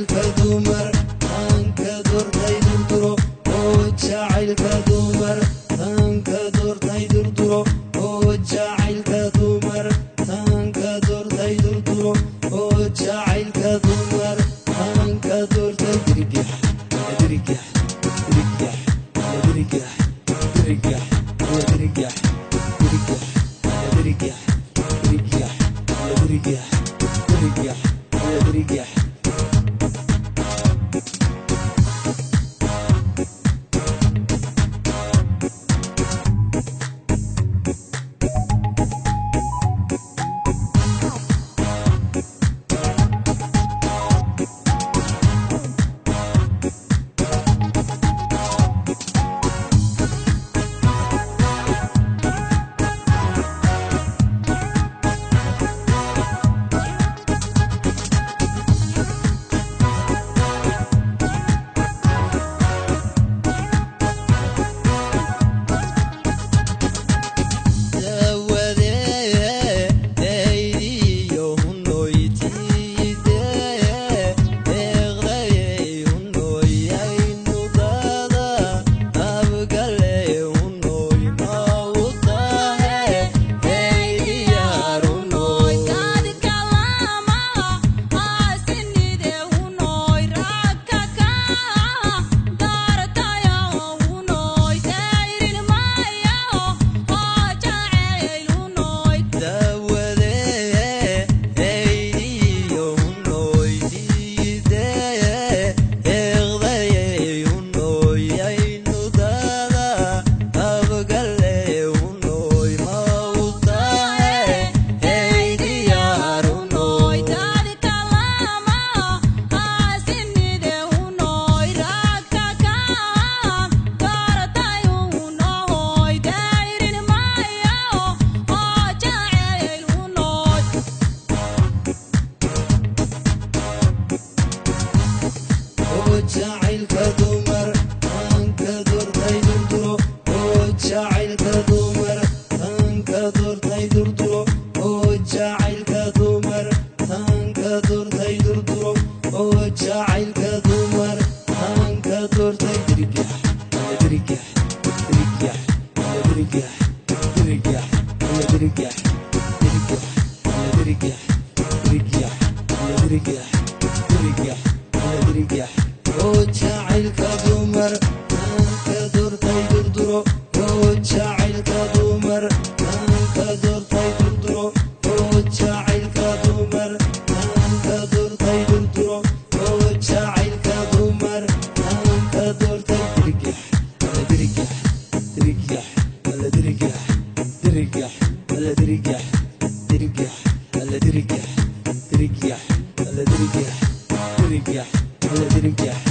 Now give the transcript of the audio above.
Jacaylka dumar taanka doortay durduro, oo jacaylka dumar taanka doortay durduro, oo jacaylka dumar taanka doortay durduro, oo jacaylka dumar taanka doortay dirgax dirgax dirgax dirgax dirgax dirgax dirgax dirgax dirgax dirgax dirgax dirgax. Jacaylka dumar taanka doortay durduro, oo jacaylka dumar taanka doortay durduro, oo jacaylka dumar taanka doortay durduro, oo jacaylka dumar taanka doortay dirgax dirgax dirgax dirgax dirgax dirgax dirgax dirgax dirgax dirgax dirgax dirgax. Oo jacaylka dumar taanka doortay durduro, oo jacaylka dumar taanka doortay durduro, oo jacaylka dumar taanka doortay durduro, oo jacaylka dumar taanka doortay dirgax dirgax dirgax dirgax dirgax dirgax dirgax dirgax dirgax dirgax dirgax dirgax.